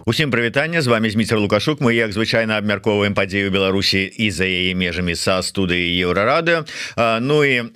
Усім прывітанне, з вамі Зміцер Лукашук. Мы, як звычайна, абмяркоўваем падзею Беларусі і за яе межамі са студыі Еўрарадыё. Ну і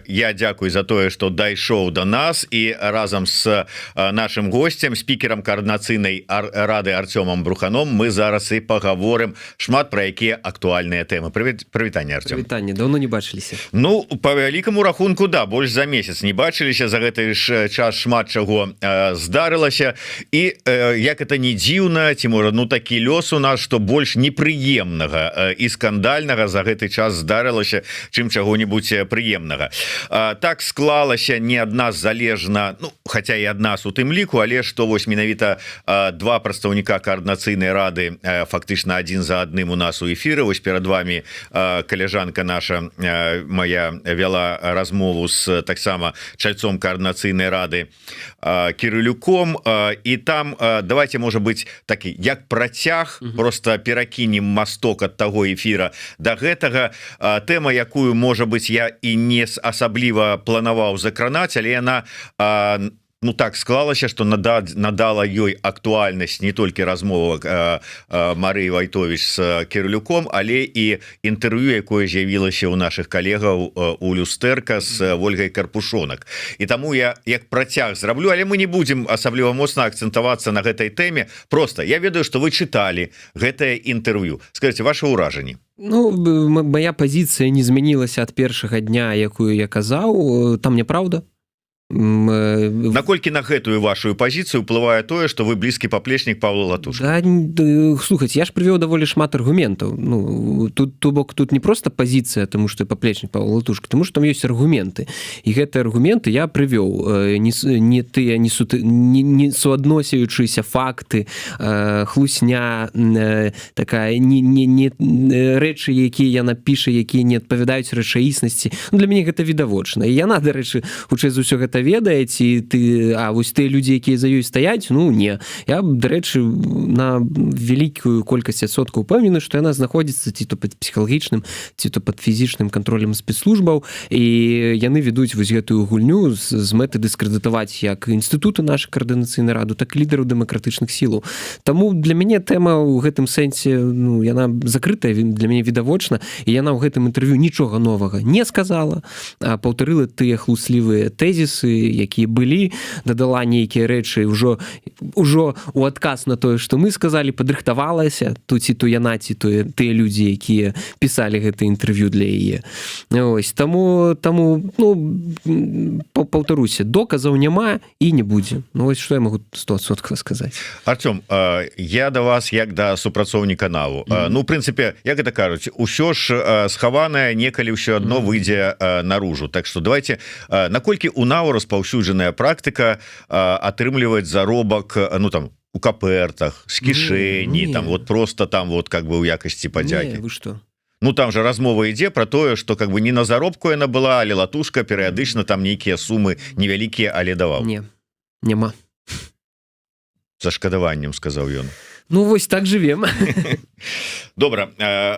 я дзякую за тое, што дайшоў до нас, і разам с нашим гостем, спікерам Каардынацыйнай рады Арцёмам Бруханом, мы зараз і пагаворым шмат пра якія актуальныя тэмы. Привет, прывітанне, Арцём. Прывітанне, давно не бачыліся. Ну, по вялікаму рахунку, да, больш за месяц не бачыліся. За гэты ж час шмат чаго здарылася, і як это не дзіўна, ці можа, ну, такі лёс у нас, что больш непрыемнага і скандальнага за гэты час здарылася, чым чаго-нибудь прыемнага. Так склалася, не ад нас залежна, ну, хотя і ад нас у тым ліку, але что вось менавіта два прадстаўніка Каардынацыйнай рады фактычна адзін за адным у нас у эфіры. Вось перад вами каляжанка наша моя вяла размову с таксама чальцом Каардынацыйнай рады Кірылюком, і там давайте, можа быть, такі як працяг, просто перакінем масток ад таго эфира до гэтага. Тэма, якую, можа быть, я і не асабліва планаваў закранаць, але яна ну, так склалася, что надала ёй актуальнасць не толькі размова Марыі Вайтович с Кірлюком, але і інтэрв'ю, якое з'явілася у наших калегаў у Люстэрка с Ольгай Карпушонак. І таму я як працяг зраблю, але мы не будем асабліва моцна акцэнтавацца на гэтай тэме. Просто я ведаю, что вы чыталі гэтае інтэрв'ю. Скажите, ваши ўражанні? Ну, моя пазіцыя не змянілася ад першага дня, якую я казаў: там няправда. Наколькі на гэтую вашу пазіцыю уплывае тое, что вы блізкі паплечнік Павла Латушка? Да, слухаць, я ж прывёў даволі шмат аргументаў. Ну, тут, то бок, тут не просто пазіцыя, тому что паплечнік Павла Латушка, тому что там ёсць аргументы, і гэтыя аргументы я прывёў, не тыя не суд не суадносяючыся факты, хлусня такая, не рэчы, якія яна піша, якія не адпавядаюць рэчаіснасці. Ну, для мяне гэта відавочна, і яна, дарэчы, хутчэй за ўсё гэта ведае, ці ты. А вось тыя людзі, якія за ёй стаяць, ну, не. Я, дарэчы, на вялікую колькасць адсоткаў упэўнены, што яна знаходзіцца ці то пад псіхалагічным, ці то пад фізічным кантролем спецслужбаў, і яны ведуць вось гэтую гульню з мэты дыскрэдытаваць як інстытуты нашай Каардынацыйнай раду, так лідараў дэмакратычных сілаў. Таму для мяне тэма ў гэтым сэнсе, ну, яна закрытая для мяне відавочна, і яна ў гэтым інтэрв'ю нічога новага не сказала, а паўтарыла тыя хлуслівыя тэзісы, якія былі, дадала нейкія рэчы ўжо у адказ на тое, што мы сказалі, падрыхтавалася тут, ці то яна, ці то тыя людзі, якія пісалі гэта інтэрв'ю для яе. Ось таму, ну, паўтаруся, доказаў няма і не будзе. Ну, вось што я могу 100% сказаць. Арцём, я до вас як да супрацоўніка НАВУ. Ну, в прынцыпе, як это кажуць, усё ж схаванае некалі ўсё одно выйдзе наружу. Так что давайте, наколькі у НАВУ распаўсюджаная практыка атрымліваць заробак, ну, там, у капертах, з кішэні, там вот просто там вот как бы у якасці падзякі? Вы что? Ну, там же размова ідзе про тое, что как бы не на заробку яна была, але Латушка перыядычна там нейкія сумы невялікія, але даваў. Не, няма. За шкадаваннем сказаў ён. Ну, вось так живем. Добра,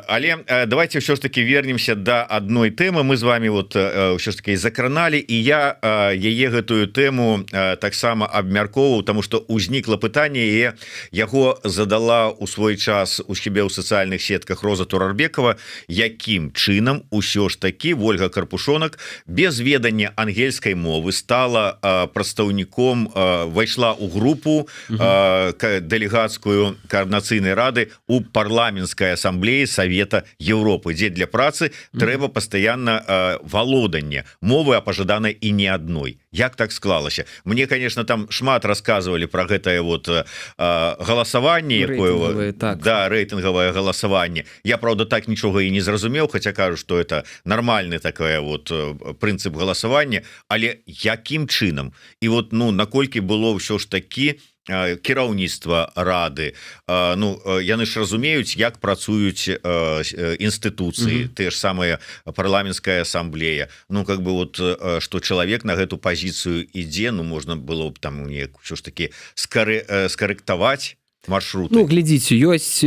але давайте ўсё ж таки вернемся до одной тэмы. Мы з вами вот ўсё ж таки закраналі, і я яе, гэтую тэму, таксама абмяркоўваў, тому что узнікла пытанне, і яго задала у свой час у сябе ў сацыяльных сетках Роза Турарбекова: якім чынам усё ж таки Ольга Карпушонак без ведання ангельскай мовы стала прадстаўніком, вайшла у групу дэлегацкую Каардынацыйнай рады у Парламенцкай асамблеі Совета Европы, дзе для працы трэба пастаянна валоданне мовы, а пажадана і не адной? Як так склалася? Мне, конечно, там шмат рассказывали про гэтае вот галасаванне, якое так. Да, рэйтынгавае галасаванне. Я, правда, так нічога і не зразумеў, хотя кажу, что это нормальный такое вот прынцып галасавання, але якім чынам і вот, ну, наколькі было ўсё ж таки Кіраўніцтва рады, ну, яны ж разумеюць, як працуюць інстытуцыі, те ж самыя парламенцкая асамблея. Ну, как бы вот, что чалавек на гэту пазіцыю ідзе, ну, можна было б там неяк ўсё ж таки скарэктаваць маршрут. Ну, глядзіце, ёсць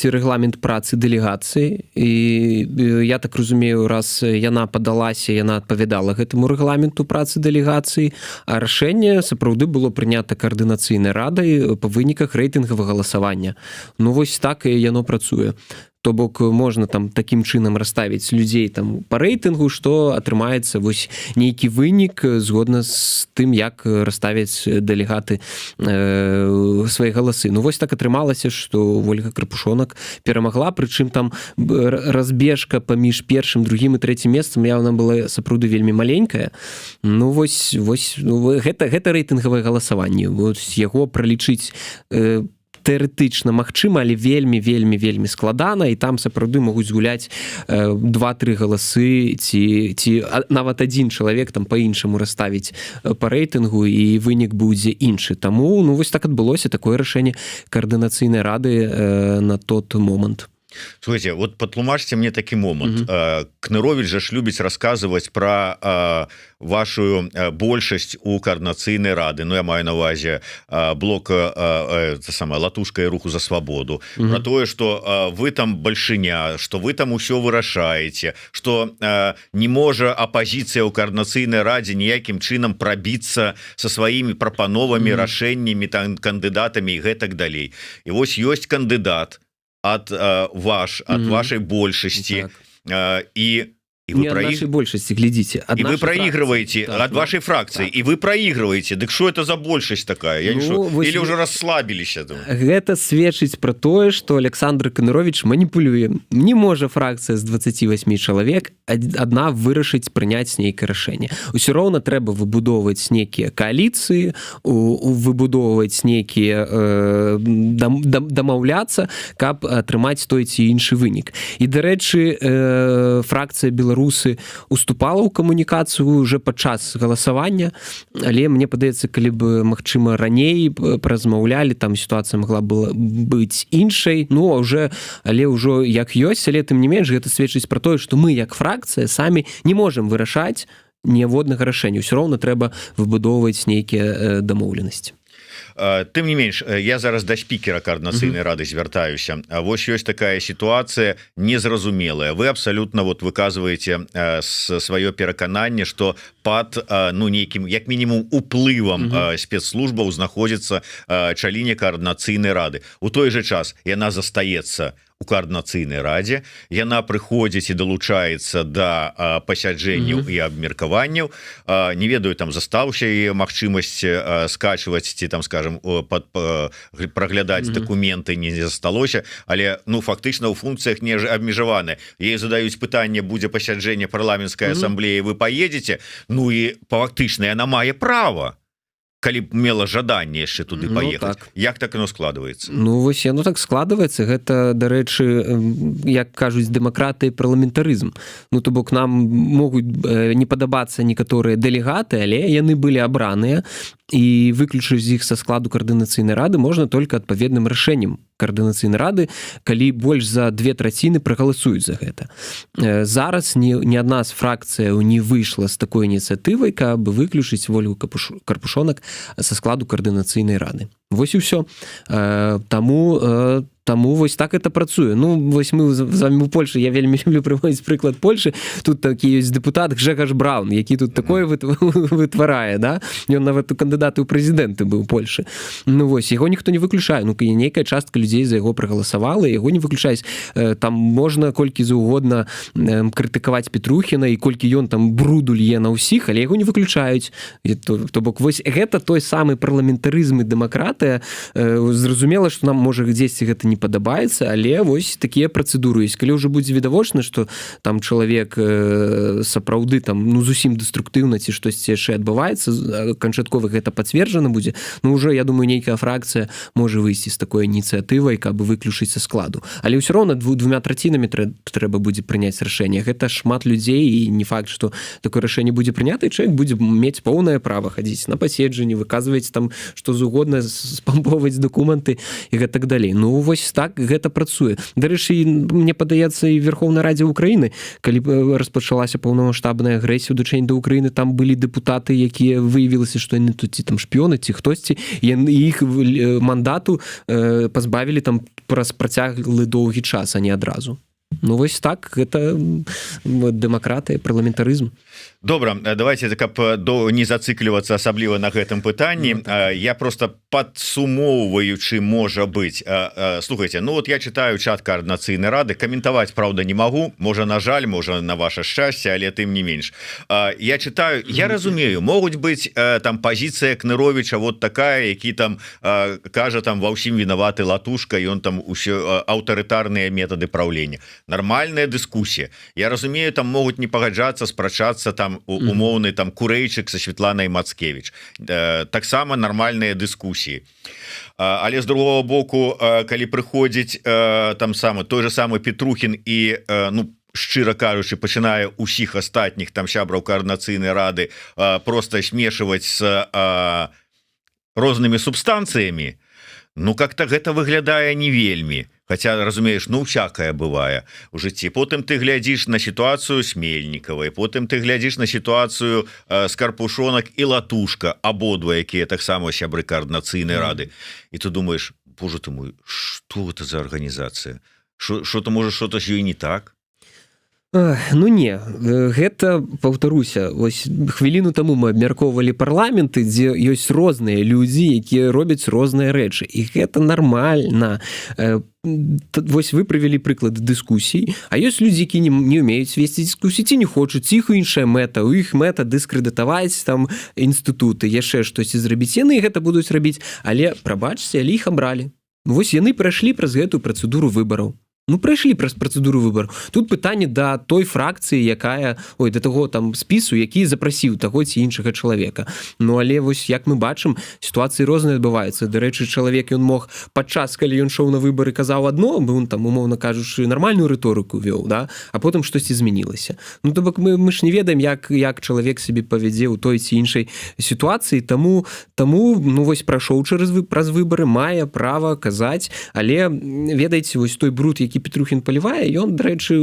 рэгламент працы дэлегацыі, і я так разумею, раз яна падалася, яна адпавядала гэтаму рэгламенту працы дэлегацыі. А рашэнне сапраўды было прынята каардынацыйнай радай па выніках рэйтынгавага галасавання. Ну, вось так і яно працуе. То бок можна там такім чынам расставіць людзей там по рэйтынгу, што атрымаецца вось нейкі вынік згодна з тым, як расставяць дэлегаты свае галасы. Ну, вось так атрымалася, што Вольга Карпушонак перамагла, прычым там разбежка паміж першым, другім і трэцім месцам яўна была сапраўды вельмі маленькая. Ну, вось, ну, гэта рэйтынгавае галасаванне, вот яго пралічыць тэарэтычна магчыма, але вельмі, вельмі, вельмі складана, і там сапраўды могуць гуляць два-тры галасы ці нават адзін чалавек там по-іншаму расставіць по рэйтынгу, і вынік будзе іншы. Таму, ну, вось так адбылося, такое рашэнне каардынацыйнай рады на тот момант. Слухайте, вот патлумачце мне такі момант. Кнырович жа ж любіць расказваць про вашу большасць у каардынацыйнай рады. Ну, я маю на увазе блок самая Латушка і Руху за свабоду, про тое, что вы там бальшыня, что вы там усё вырашаеце, что не можа апозіцыя ў каардынацыйнай радзе ніякім чынам прабіцца со сваімі прапановамі, рашэннямі, там, кандыдатамі і гэтак далей. І вось ёсць кандыдат от ваш от вашай большасці, так. І вы про большасці, глядзіце. І вы проигрываете, так, от вашей фракции, так. И вы проигрываете. Дык что это за большасць такая? Я, ну, не, или уже расслабились? Гэта сведчыць про тое, что Александр Кнырович маніпулюе. Не можа фракцыя з 28 чалавек одна вырашыць, прыняць нейкае рашэнне. Усё роўна трэба выбудоўваць нейкія кааліцыі, выбудоўваць нейкія дамаўляцца, каб атрымаць той ці іншы вынік. І, дарэчы, фракцыя «Беларусы» уступала ў камунікацыю уже падчас галасавання, але мне падаецца, калі бы, магчыма, раней празмаўлялі, там сітуацыя могла была быць іншай. Ну, а уже, але ўжо як ёсць. Але тым не менш гэта сведчыць про тое, что мы як фракцыя самі не можем вырашаць ніводнага рашэння, ўсё роўна трэба выбудоўваць нейкія дамоўленасці. Тым не менш, я зараз да спікера каардынацыйнай рады звяртаюся. Вось ёсць такая сітуацыя незразумелая. Вы абсалютна вот выказваеце сваё перакананне, что под, ну, нейкім як мінімум уплывам спецслужбаў знаходзіцца чаліне каардынацыйнай рады. У той же час яна застаецца у каардынацыйнай радзе, яна прыходзіць і далучаецца да пасяджэнняў і абмеркаванняў. Не ведаю, там застаўся і магчымасць скачваць ці там, скажем, под праглядаць дакументы, не засталося, але, ну, фактычна ў функцыях не абмежаваны. Ей задаюць пытанне: будзе пасяджэнне парламенцкай асамблеі, вы поедете? Ну і фактычна яна мае права, калі б мела жаданне, яшчэ туды, ну, поехать. Так. Як так оно складывается? Ну, вось яно так складывается. Гэта, дарэчы, як кажуць, дэмакратыя, парламентарызм. Ну, то бок нам могуць не падабацца некаторыя дэлегаты, але яны былі абраныя, і выключыць з іх са складу каардынацыйнай рады можна только адпаведным рашэннем каардынацыйнай рады, калі больш за две траціны прагаласуюць за гэта. Зараз ні адна з фракцыяў не выйшла з такой ініцыятывай, каб выключыць Ольгу Карпушонак са складу каардынацыйнай рады. Вось і ўсё. Таму вось так это працуе. Ну, вось мы з вами у Польшы, я вельмі люблю прыводзіць прыклад Польшы. Тут такі ёсць депутат Гжегаш Браун, які тут такое вытварае, да, ён нават у кандыдаты ў прэзідэнты быў Польшы. Ну, вось яго ніхто не выключае. Ну, нейкая частка людзей за яго прагаласавала, яго не выключаюць. Там можна колькі заўгодна крытыкаваць Петрухіна і колькі ён там бруду лье на ўсіх, але яго не выключаюць. То бок вось гэта той самы парламентарызм і дэмакратыя. Дэмакратыя. Зразумела, что нам, можа, дзесьці гэта не падабаецца, але вось такія працэдуры есть. Калі ўжо будзе відавочна, что там чалавек сапраўды там, ну, зусім дэструктыўна ці штосьці яшчэ адбываецца, канчаткова гэта пацверджана будзе, ну, уже, я думаю, нейкая фракцыя можа выйсці з такой ініцыятывай, каб выключыць са складу. Але ўсё роўна двумя трацінамі трэба будзе прыняць рашэнне. Гэта шмат людзей, і не факт, что такое рашэнне будзе прынята. Чалавек будзе мець поўнае права хадзіць на паседжанні, выказваць там што заўгодна, спампоўваць дакументы і гэтак далей. Ну вось так гэта працуе. Дарэчы, мне падаецца, і Верховнай Радзе Украіны, калі распачалася паўнамасштабная агрэсія дачэнь да Украіны, там былі дэпутаты, якія выявілася, што яны тут ці там шпіёны, ці хтосьці, яны іх мандату пазбавілі там праз працяглы доўгі час, а не адразу. Ну вось так гэта дэмакратыя, парламентарызм. Добра, давайте, каб до не зацыклівацца асабліва на гэтым пытанні, ну, так. Я просто падсумоўваючы, можа быть, слухайте, ну вот я читаю чат Каардынацыйнай рады, каментаваць, правда, не могу, можа, на жаль, можа, на ваше счастье, але тым не менш я читаю, я разумею, могуць быть там позиция Кныровича вот такая, які там кажа, там ва ўсім вінаваты Латушка, і он там усё аўтарытарныя методы праўлення. Нормальная дыскусія. Я разумею, там могуць не пагаджацца, спрачацца там умоўны там Курэйчык са Светланай Мацкевич, таксама нармальныя дыскусіі. Але з другого боку, калі прыходзіць там самы той же самы Петрухін і, ну, шчыра кажучы, пачынае усіх астатніх там сябраў Каардынацыйнай рады просто смешивать с рознымі субстанцыямі, ну, как-то гэта выглядае не вельмі. Хотя, разумееш, ну, всякое бывае у жыцці. Потым ты глядзіш на сітуацыю с Мельнікавай, потым ты глядзіш на сітуацыю с Карпушонак і Латушка, абодва якія таксама сябры Каардынацыйнай рады, і ты думаешь: боже ты мой, что это за арганізацыя, что-то можа, что-то ж ёй не так? Ну не, гэта, паўтаруся, вось хвіліну таму мы абмяркоўвалі парламенты, дзе ёсць розныя людзі, якія робяць розныя рэчы, і гэта нармальна. Вось вы прывялі прыклады дыскусій, а ёсць людзі, які не умеюць весці дыскусіі ці не хочуць, іх іншая мэта. У іх мэта дыскрэдытаваць там інстытуты, яшчэ штосьці зрабіць, яны гэта будуць рабіць. Але, прабачце, але іх абралі. Вось яны прайшлі праз гэтую працэдуру выбараў. Ну, прайшлі праз працэдуру выбару. Тут пытанне да той фракцыі, якая, ой, да таго там спісу, які запрасіў таго ці іншага чалавека. Ну але вось, як мы бачым, сітуацыі розныя адбываюцца. Дарэчы, чалавек, ён мог падчас, калі ён шоў на выбары, казаў адно, бы он там, умоўна кажучы, нармальную рыторыку вёў, да, а потым штосьці змянілася. Ну, то бок мы ж не ведаем, як чалавек сябе павядзе ў той ці іншай сітуацыі. Таму ну вось, прайшоў через вы праз выбары, мае права казаць. Але ведаеце, вось той бруд, які Петрухін палівае, ён, дарэчы,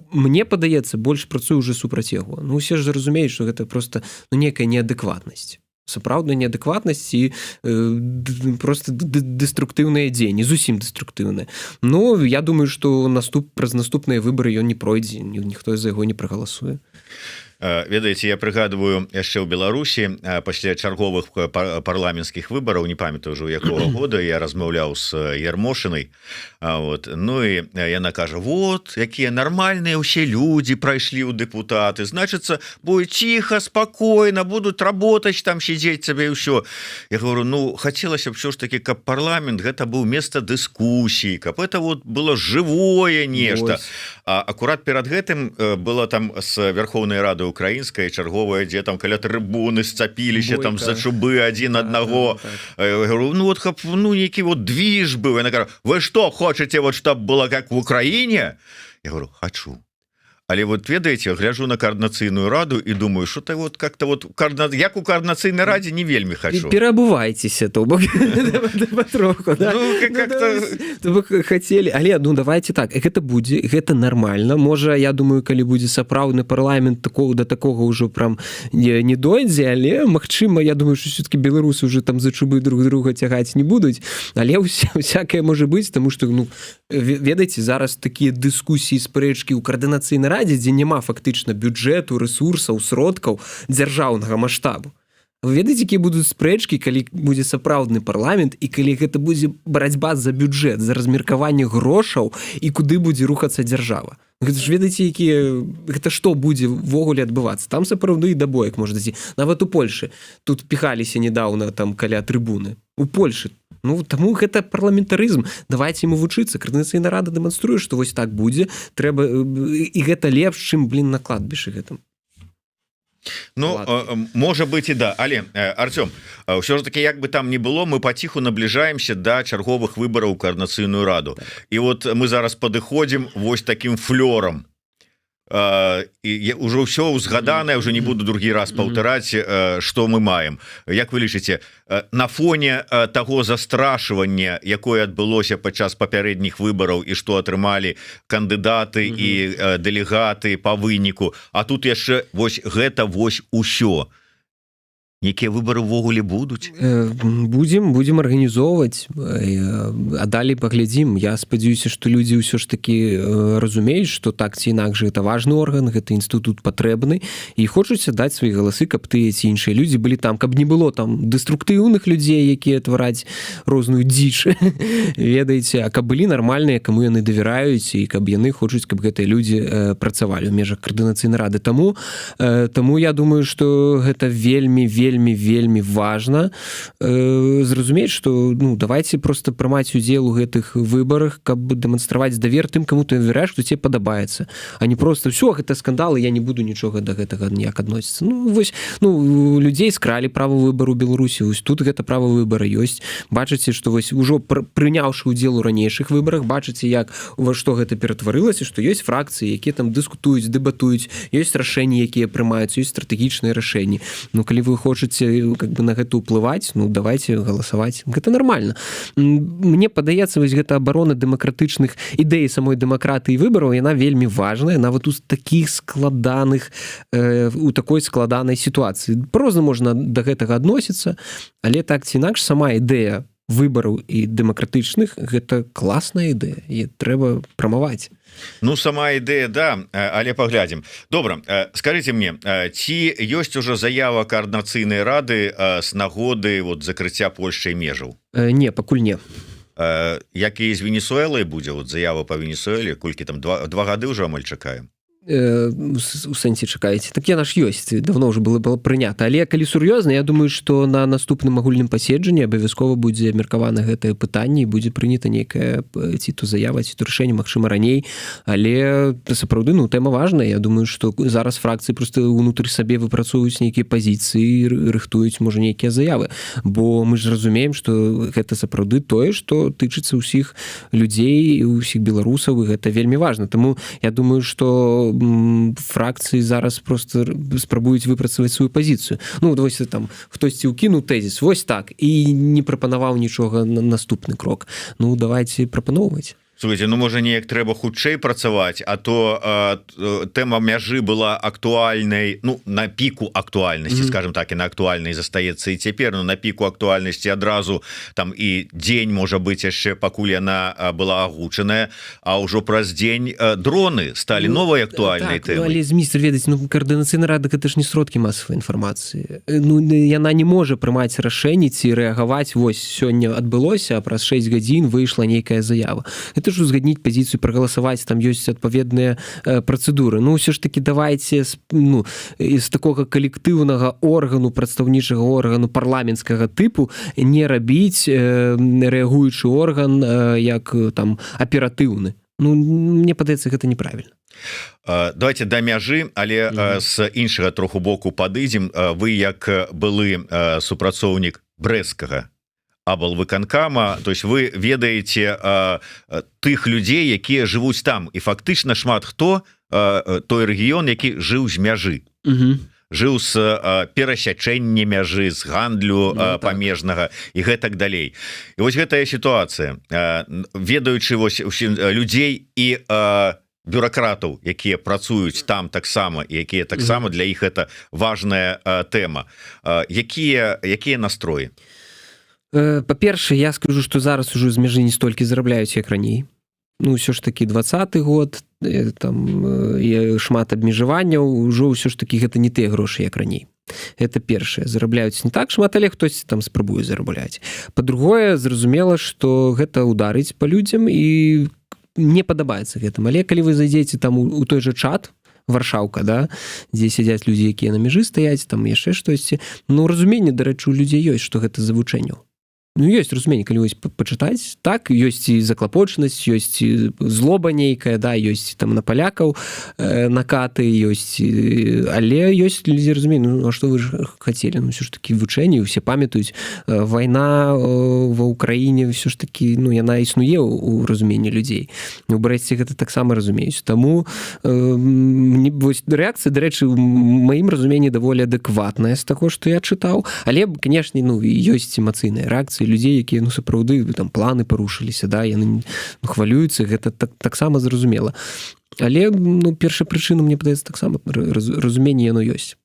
мне падаецца, больш працуе уже супраць яго. Ну усе ж разумеюць, что гэта просто, ну, некая неадэкватнасць, сапраўдная неадэкватнасць і просто дэструктыўныя дзеянні, зусім дэструктыўныя. Ну, я думаю, что праз наступныя выбары ён не пройдзе, ніхто за яго не прагаласуе. Ведаеце, я прыгадываю, яшчэ ў Беларусі пасля чарговых парламенцкіх выбараў, не памятаю ўжо якога года, я размаўляў с Ярмошынай, вот, ну і яна кажа: «Вот якія нармальныя ўсе людзі прайшлі ў дэпутаты, значыцца, будет тихо, спокойно, будут работать там, сидеть сабе, ўсё». Я говорю: «Ну, хотелось б все ж таки, каб парламент гэта быў место дыскусіі, каб это вот было живое нешта». Акурат перад гэтым было там с Верховной Рады украінская чарговая, дзе там каля трыбуны сцапіліся там за чубы адзін аднаго. Так. Говорю: «Ну вот каб, ну, нейкі вот движ быў». Она говорит: «Вы что, хочете вот, чтоб было как в Украине?» Я говорю: «Хочу». Але вот, ведаеце, гляжу на Каардынацыйную раду і думаю, что то вот как-то вот як у Каардынацыйнай радзе, не вельмі хочу. Перабывайцеся, то бок патроху, да? Ну, ну, бок хацелі. Але, ну, давайте так, гэта будзе, гэта нормально. Можа, я думаю, калі будзе сапраўдны парламент, такого да такога ўжо прям не дойдзе. Але магчыма, я думаю, что все-таки беларусы уже там за чубы друг друга цягаць не будуць. Але всякое можа быць, тому что, ну, ведаеце, зараз такія дыскусіі, спрэчкі ў Каардынацыйнай радзе, дзе няма фактычна бюджэту, ресурсаў, сродкаў дзяржаўнага маштабу. Вы ведаеце, якія будуць спрэчкі, калі будзе сапраўдны парламент і калі гэта будзе барацьба за бюджэт, за размеркаванне грошаў і куды будзе рухацца дзяржава? Гэта ж, ведаеце, якія гэта, што будзе ўвогуле адбывацца там? Сапраўды да боек можа дайсці. Нават у Польшы тут піхаліся недавно там каля трыбуны у Польшы. Ну, таму гэта парламентарызм, давайте ему вучыцца. Каардынацыйная рада дэманструе, што вось так будзе, трэба, і гэта лепш, чым, блин, на кладбище гэтым. Ну, можа быть, і да, але, Артём, ўсё ж таки, як бы там ни было, мы паціху набліжаемся до чарговых выбораў Каардынацыйную раду, так. І вот мы зараз падыходзім вось таким флёром, і ўжо ўсё узгаданае, уже не буду другі раз паўтараць, что мы маем. Як вы лічыце, на фоне того застрашвання, якое адбылося падчас папярэдніх выбараў, і что атрымалі кандыдаты і дэлегаты по выніку, а тут яшчэ вось гэта вось усё, якія выборы увогуле будуць? Будем арганізоўваць, а далей паглядзім. Я спадзяюся, что людзі ўсё ж таки разумеюць, что так ці інакш гэта важны орган, гэты інстытут патрэбны, і хочуць даць свае галасы, каб тыя ці іншыя людзі былі там, каб не было там дэструктыўных людзей, якія твараць розную дзіч, ведаеце, а каб былі нармальныя, каму яны давяраюць, і каб яны хочуць, каб гэтыя людзі працавалі ў межах Каардынацыйнай рады. Таму я думаю, что гэта вельмі, вельмі, вельмі важно зразумець, что, ну, давайте просто прымаць удзел у гэтых выборах, каб дэманстраваць давер тым, кому ты давяраеш, что тебе падабаецца, а не просто: все гэта скандалы, я не буду нічога до гэтага ніяк адносіцца. Ну вось, ну, людзей скралі права выбару Беларусі, вось тут гэта права выбора ёсць. Бачыце, что вось ужо прыняўшы удзел у ранейшых выборах, бачыце, як ува што гэта ператварылася, што ёсць фракцыі, якія там дыскутуюць, дэбатуюць, ёсць рашэнні, якія прымаюцца, ёсць стратэгічныя рашэнні. Ну, калі вы хочаце как бы на гэта ўплываць, ну, давайте галасаваць, гэта нормально. Мне падаецца, вось гэта абарона дэмакратычных ідэй, самой дэмакратыі, выбараў, яна вельмі важная нават у таких складаных у такой складанай сітуацыі. Па-розна можна до гэтага адносіцца, але так ці інакш сама ідэя выбараў і дэмакратычных — гэта класная ідэя, і трэба прамаваць. Ну, сама ідэя, да, але паглядзім. Добра, скажите мне, ці ёсць ужо заява Каардынацыйнай рады з нагоды вот закрыцця Польшай межаў? Не, пакуль не. Як і з Венесуэлай, будзе вот заява по Венесуэле? Колькі там, 2 гады ўжо амаль чакаем. У сэнсе чакаеце? Так яна ж ёсць, давно уже было прынята. Але калі сур'ёзна, я думаю, что на наступным агульным паседжанні абавязкова будзе абмеркавана гэтае пытанне і будзе прынята нейкая ці то заява, ці то рашэнне, магчыма, раней. Але сапраўды, ну, тэма важная. Я думаю, что зараз фракцыі просто унутры сабе выпрацоўваюць нейкія пазіцыі, рыхтуюць, можа, нейкія заявы, бо мы ж разумеем, что гэта сапраўды тое, что тычыцца ўсіх людзей і ўсіх беларусаў, і гэта вельмі важна. Таму я думаю, что фракцыі зараз просто спрабуюць выпрацаваць сваю пазіцыю. Ну вось там хтосьці ўкінуў тэзіс вось так і не прапанаваў нічога на наступны крок. Ну, давайте прапаноўваць. Слухайте, ну, можа, неяк трэба хутчэй працаваць, а то тэма мяжы была актуальнай, ну, на піку актуальнасці, скажем так, і на актуальнай застаецца і цяпер, но на піку актуальнасці адразу там і дзень, можа быть, яшчэ пакуль яна была агучаная, а ўжо праз дзень дроны сталі, ну, новай актуальнай так, ну, тэмай. Але, Зміцер, ведаць, ну, Каардынацыйная рада — гэта ж не сродкі масавай інфармацыі. Ну, яна не можа прымаць рашэнні ці рэагаваць: вось сёння адбылося, а праз 6 гадзін выйшла нейкая заява. Это ж узгадніць пазіцыю, прагаласаваць, там ёсць адпаведныя працэдуры. Ну, ўсё ж таки давайте ну, з такога калектыўнага органу, прадстаўнічага органу парламенцкага тыпу не рабіць рэагуючы орган, як там аператыўны. Ну, мне падаецца, гэта неправільна. Давайте да мяжы, але з іншага троху боку падыдзем. Вы як былы супрацоўнік Брэсцкага аблвыканкама, то есть вы ведаеце тых людзей, якія жывуць там, і фактычна шмат хто той рэгіён, які жыў з мяжы, жыў з перасячэння мяжы, з гандлю, Ну, так. памежнага і гэтак далей. І вось гэтая сітуацыя, ведаючы вось усім людзей і бюракратаў, якія працуюць там таксама і якія таксама, для іх это важная тэма, якія настроі? Па-першае, я скажу, што зараз ужо з мяжы не столькі зарабляюць, як раней. Ну, ўсё ж таки 20-ы год, там і шмат абмежаванняў, ўжо ўсё ж таки гэта не тыя грошы, як раней. Это першае, зарабляюць не так шмат, але хтось там спрабуе зарабляць. Па-другое, зразумела, что гэта ударыць по людзям і не падабаецца гэтым. Але калі вы зайдзеце там у той же чат «Варшаўка», да, дзе сядзяць людзі, якія на мяжы стаяць, там яшчэ штосьці, ну, разуменне, дарэчы, у людзей ёсць, что гэта за вучэнняў. Ну, ёсць разуменне, калі вось пачытаць, так, ёсць і заклапочанасць, ёсць і злоба нейкая, да, ёсць там на палякаў накаты ёсць, але ёсць людзі разумею: ну, а что вы ж хацелі? Ну, все ж таки вучэнні, усе памятаюць, вайна ва Ўкраіне все ж таки, ну, яна існуе у разуменні людзей. У Брэсце гэта таксама разумеюць. Таму мне вось рэакцыя, дарэчы, у маім разуменні даволі адэкватная з таго, што я чытаў. Але, канешне, ну, ёсць эмацыйныя рэакцыі людзей, якія, ну, сапраўды там планы парушыліся, да, яны, ну, хвалююцца, гэта так, таксама зразумела. Але, ну, першая прычына, мне падаецца, таксама разуменне яно ёсць.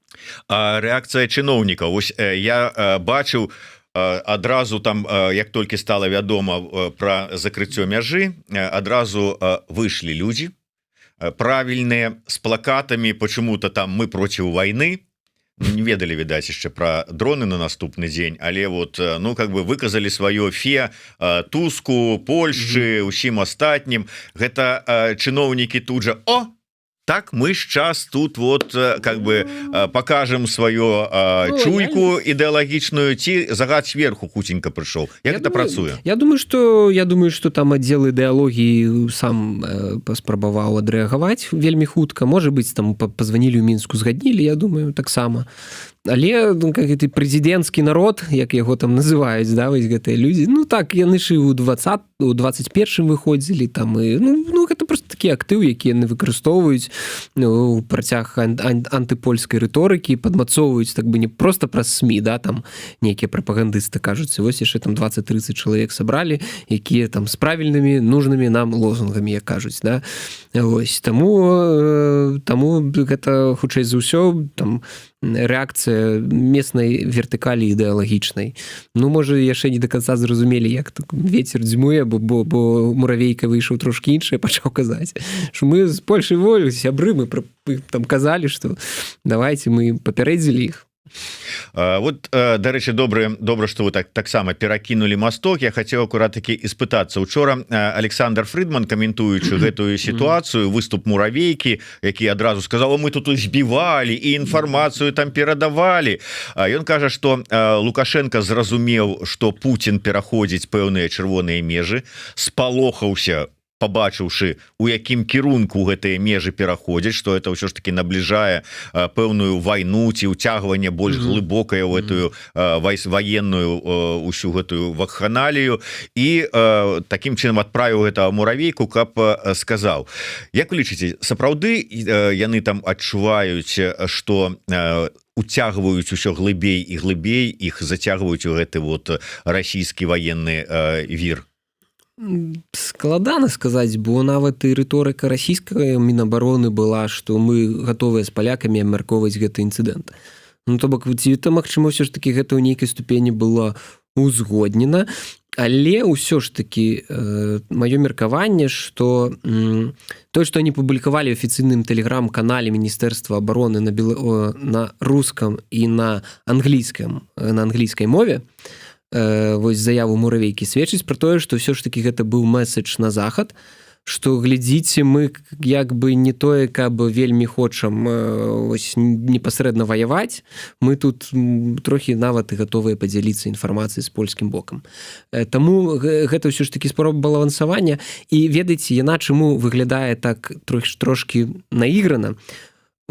А рэакцыя чыноўнікаў? Ось я бачыў адразу там, як толькі стала вядома про закрыццё мяжы, адразу выйшлі людзі правільныя с плакатамі почему-то там: «Мы против войны». Не ведалі, відаць, яшчэ про дроны на наступны дзень, але вот, ну, как бы выказали сваё фе Туску, Польшчы, усім астатнім. Гэта чыноўнікі тут жа: «О, так, мы ж час тут вот как бы покажем сваё Ну, чуйку ідэалагічную», ці загад сверху хуценька прыйшоў? Як Я это думаю, працуе? Я думаю, что там аддзел ідэалогіі сам паспрабаваў адрэагаваць вельмі хутка. Можа быць, там позвонили ў Мінску, згаднілі, я думаю, таксама. Але, ну, как гэты прэзідэнцкі народ, як яго там называюць, да, вось гэтыя людзі, ну так, яны ж і ў 20, у 21 выходзілі там і ну, гэта просто такі актыў, які яны выкарыстоўваюць, ну, у працяг антыпольскай рыторыкі, падмацоўваюць так бы не просто праз СМІ, да, там нейкія прапагандысты кажуць, вось яшчэ там 20-30 чалавек сабралі, якія там з правільнымі, нужнымі нам лозунгамі, як кажуць, да. Ось таму гэта, хутчэй за ўсё, там рэакцыя местнай вертыкалі ідэалагічнай. Ну, можа, яшчэ не до конца зразумелі, як так ветер дзьмуе, бо Муравейка выйшаў трошки іншае, пачаў казаць, що мы з Польшай волю, сябры, мы там казалі, что давайте, мы папярэдзілі іх. Вот, дарэчы, добра, что вы так таксама перакінулі масток. Я хотел акурат таки іспытацца. Учора Александр Фридман, каментуючы гэтую сітуацыю, выступ Муравейкі, які адразу сказал: «Мы тут збівалі і інфармацыю там перадавалі», ён кажа, что Лукашенко зразумеў, что Путін пераходзіць пэўныя чырвоныя межы, спалохаўся, побачыўшы, у якім кірунку гэтыя межы пераходзяць, что это ўсё ж таки набліжае пэўную вайну ці ўцягванне больш глыбокае в эту ваенную усю гэтую вакханалію, і таким чынам адправіў гэта Муравейку, каб сказаў. Як вы лічыце, сапраўды яны там адчуваюць, что уцягваюць усё глыбей і глыбей, іх зацягваюць у гэты вот расійскі военный вір? Складана сказаць, бо нават і рыторыка расійская Мінабароны была, што мы гатовыя з палякамі абмяркоўваць гэты інцыдэнт. Ну, то бок ці то, магчыма, ўсё ж таки гэта ў нейкай ступені было узгоднена. Але ўсё ж таки маё меркаванне, что то, что они публікавалі афіцыйным тэлеграм-канале Міністэрства обороны на рускам і на англійскім, на англійскай мове, вось заяву Муравейкі, сведчыць про тое, что ўсё ж таки гэта быў месседж на захад, что глядзіце, мы як бы не тое каб вельмі хочам ось непасрэдна ваяваць, мы тут трохі нават і гатовыя падзяліцца інфармацыяй з польскім бокам. Таму гэта ўсё ж таки спроба балансавання. І ведаеце, яна чаму выглядае так трохі, трошки наіграна?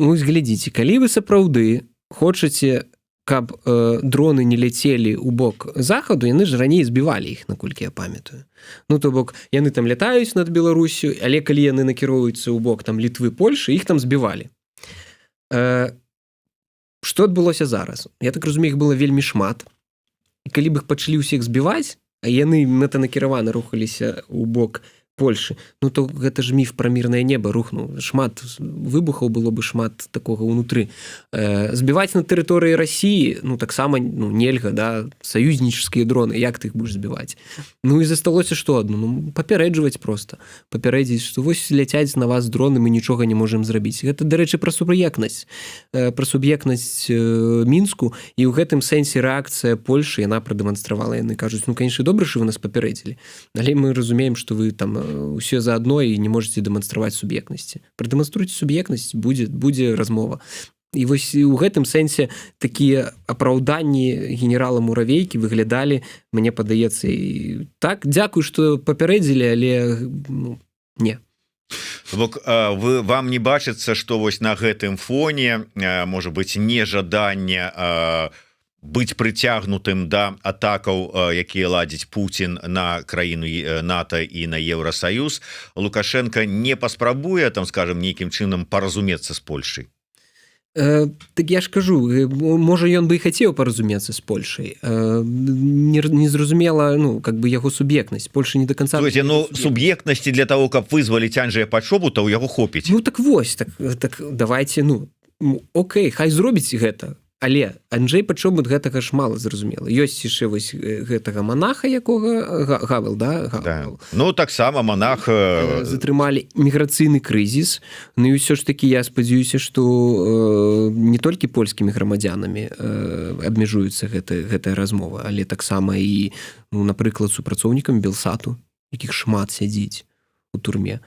Ну, глядзіце, калі вы сапраўды хочаце, каб дроны не ляцелі ў бок захаду, яны ж раней збівалі іх, наколькі я памятаю. Ну, то бок яны там лятаюць над Беларусю, але калі яны накіроўваюцца ў бок там Літвы, Польшы, іх там збівалі. Что адбылося зараз? Я так разумею, іх было вельмі шмат, і калі б іх пачалі ўсіх збіваць, а яны мэтанакіравана рухаліся ў бок Польшы, ну то гэта ж міф пра мірнае неба рухнуў. Шмат выбухаў было бы, шмат такога ўнутры. Збіваць на тэрыторыі России, ну, таксама, ну, нельга, да, саюзнічскія дроны, як ты их будешь збіваць? Ну і засталося что одно? Ну, папярэджваць, просто папярэдзіць, что вось ляцяць на вас дроны, мы нічога не можем зрабіць. Гэта, дарэчы, пра суб'ектнасць Мінску. І ў гэтым сэнсе рэакцыя Польшы, яна прадэманстравала, яны кажуць: «Ну, конечно, добра, что вы нас папярэдзілі, але мы разумеем, что вы там ўсе заадно і не можете дэманстраваць суб'ектнасці. Прадэманструйце суб'ектнасць, будзе размова». І вось у гэтым сэнсе такія апраўданні генерала Муравейкі выглядалі, мне падаецца, і так: дзякуй, что папярэдзілі, але, ну, не. Бок вы вам не бачыцца, что вось на гэтым фоне может быть нежаданне быць прыцягнутым да атакаў, якія ладзіць Путін на краіну НАТО і на Еўросаюз, Лукашенко не паспрабуе там, скажем, нейкім чынам паразумецца з Польшай? Так я ж кажу, можа, ён бы і хацеў паразумецца з Польшай, незразумела, ну, как бы яго суб'ектнасць Польша не до конца. Слухайте, ну, суб'ектнасці для того, каб вызваліць Анджея Пачобута, у яго хопіць. Ну так вось, так давайте, ну, Окей, хай зробіць гэта. Але Анджей Пачобут гэтага ж мала, зразумела. Ёсць яшчэ вось гэтага монаха, якога Гавел, да? Да. Ну, таксама монах. Затрымалі, міграцыйны крызіс. Ну і ўсё ж таки я спадзяюся, что не толькі польскімі грамадзянамі абмяжуецца гэтая размова, але таксама і, ну, напрыклад, супрацоўнікам Белсату, якіх шмат сядзіць у турме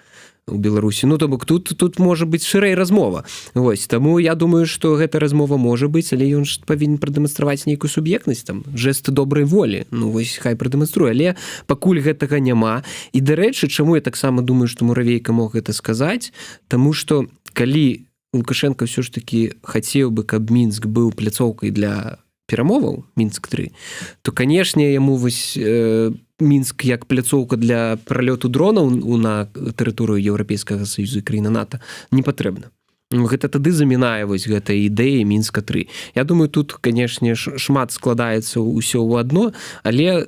у Беларусі. Ну, то бок тут можа быць шырэй размова. Вось таму я думаю, что гэта размова можа быць, але ён ж павінен прадэманстраваць нейкую суб'ектнасць, там, жесты добрай волі. Ну вось хай прадэманструе, але пакуль гэтага няма. І, дарэчы, чаму я таксама думаю, что Муравейка мог гэта сказаць? Таму что калі Лукашенко ўсё ж таки хацеў бы, каб Мінск быў пляцоўкай для перамоваў, Мінск 3, то, канешне, яму вось Мінск як пляцоўка для пралёту дронаў на тэрыторыю Еўрапейскага саюзу і краіны НАТО не патрэбна. Ну, гэта тады замінае вось гэтай ідэі Мінска 3. Я думаю, тут, канешне, шмат складаецца ўсё ў адно, але,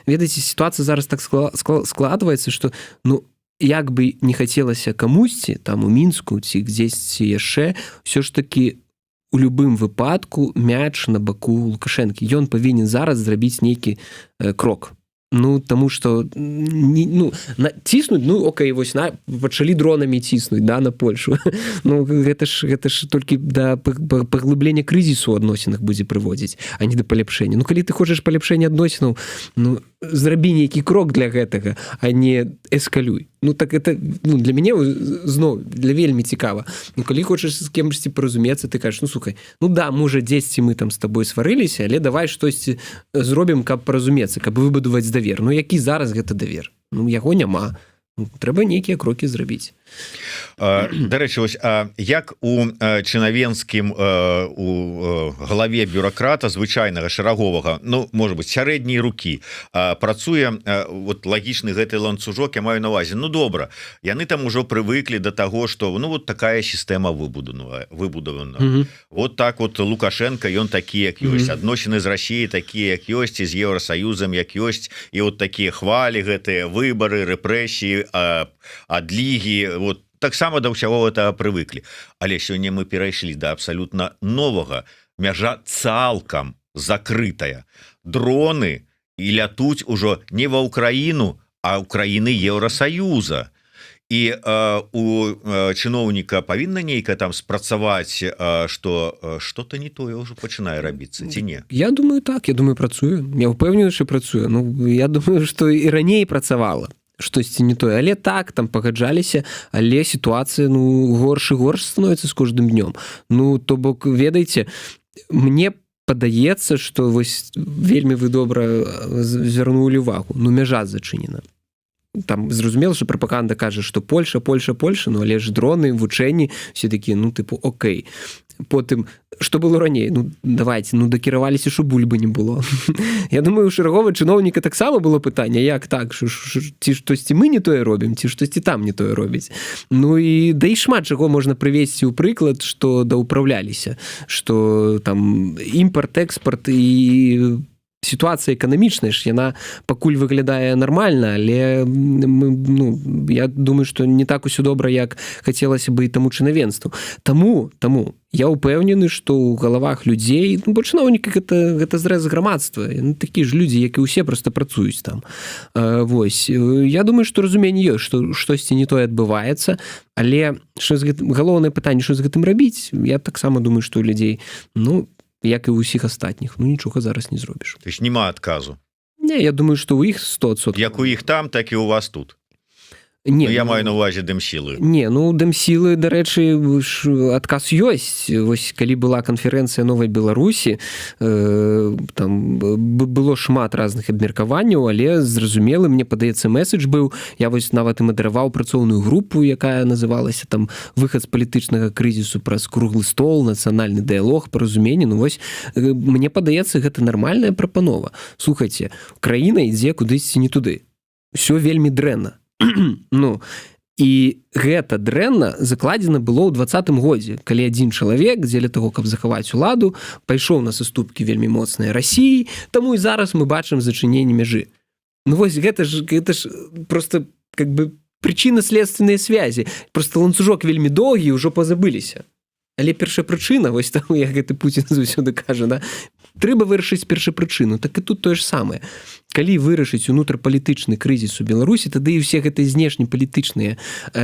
ведаеце, сітуацыя зараз так складваецца, что, ну, як бы не хацелася камусьці там у Мінску ці дзесьці яшчэ, ўсё ж таки у любым выпадку мяч на баку Лукашэнкі. Ён павінен зараз зрабіць нейкі крок. Ну, таму что не, ну, ціснуць, ну окей, вось пачалі дронамі ціснуць, да, на Польшу. Ну, гэта ж толькі да паглыблення крызісу ў адносінах будзе прыводзіць, а не да паляпшэння. Ну, калі ты хочаш паляпшэння адносінаў, ну, зрабі нейкі крок для гэтага, а не эскалюй. Ну так это, ну, для мяне зноў для вельмі цікава. Ну, калі хочаш з кемсьці паразумецца, ты кажаш: «Ну, слухай, ну да, можа, дзесьці мы там з табой сварыліся, але давай штосьці зробім, каб паразумецца, каб выбудаваць давер». Ну, які зараз гэта давер? Ну, яго няма. Ну, трэба нейкія крокі зрабіць. Дарэчы, вось як у чынавенскім, у галаве бюракрата звычайнага, шараговага, ну, может быть, сярэдняй рукі працуе вот лагічны гэты ланцужок? Я маю на увазе, ну добра, яны там ужо прывыклі до таго, что, ну, вот такая сістэма выбудавана, вот так вот Лукашенко, ён такі, як ёсць, адносіны з Россией такія, як ёсць, і з Еўросаюзам як ёсць, і вот такія хвалі, гэтыя выборы, рэпрэсіі, адлігі, вот таксама да ўсяго этого прывыклі. Але сёння мы перайшлі да абсалютна новага: мяжа цалкам закрытая, дроны і лятуць ужо не ва Ўкраіну, а ў краіны Еўросаюза. І у чыноўніка павінна нейкая там спрацаваць, что что-то не тое ўжо пачынае рабіцца, ці не? Я думаю, так, я думаю, працую. Я ўпэўнены, что працую. Ну, я думаю, что і раней працавала штосьці не тое, але так, там пагаджаліся, але сітуацыя, ну, горш і горш становіцца з кожным днём. Ну, то бок, ведаеце, мне падаецца, что вось вельмі вы добра звярнулі увагу: ну, мяжа зачынена. Там зразумела, что прапаганда кажа, что Польша, Польша, Польша, ну але ж дроны, вучэнні, все такія: ну, тыпу, окей. Потым что было раней? Ну, давайте, ну, дакіраваліся, що бульбы не было. Я думаю, у шараговага чыноўніка таксама было пытанне: як так, ці штосьці мы не тое робім, ці штосьці там не тое робіць? Ну і да, і шмат чаго можна прывесці ў прыклад, что даўпраўляліся, что там імпарт, экспорт і Сітуацыя эканамічная ж, яна пакуль выглядае нармальна, але мы, ну, я думаю, что не так усё добра, як хацелася бы і таму чынавенству. Таму я упэўнены, что ў галавах людзей, ну, бо чыноўнікі гэта зрэз грамадства, ну, такі ж людзі, як і ўсе, просто працуюць там. Вось, я думаю, что разуменне ёсць, что штосьці не тое адбываецца, але що з гэтым, галоўнае пытанне, що з гэтым рабіць. Я таксама думаю, что у людзей, ну, як і ўсіх астатніх, ну, нічога зараз не зробіш. То есть няма адказу? Не, я думаю, что у іх 100. Як у іх там, так і у вас тут. Не. Ну, я ну, маю на увазе дэмсілы. Не, ну, дэмсілы, дарэчы, адказ ёсць. Вось калі была канферэнцыя Новай Беларусі, там было шмат разных абмеркаванняў, але зразумелы, мне падаецца, месседж быў. Я вось нават і мадэраваў працоўную групу, якая называлася там «Выхад з палітычнага крызісу праз круглы стол, нацыянальны дыялог, паразуменне». Ну вось, мне падаецца, гэта нармальная прапанова. Слухайте, краіна ідзе кудысьці не туды, все вельмі дрэнна. Ну і гэта дрэнна закладзена было ў 20-м годзе, калі адзін чалавек дзеля того, каб захаваць уладу, пайшоў на саступкі вельмі моцнай Расіі. Таму і зараз мы бачым зачыненне мяжы. Ну вось, гэта ж просто как бы причинно-следственные связи, просто ланцужок вельмі доўгі, ўжо пазабыліся, але першая прычына вось там, як гэты Путін заўсёды кажа, да, трэба вырашыць першапрычыну. Так і тут тое ж самае: калі вырашыць унутрапалітычны крызіс у Беларусі, тады і ўсе гэтыя знешнепалітычныя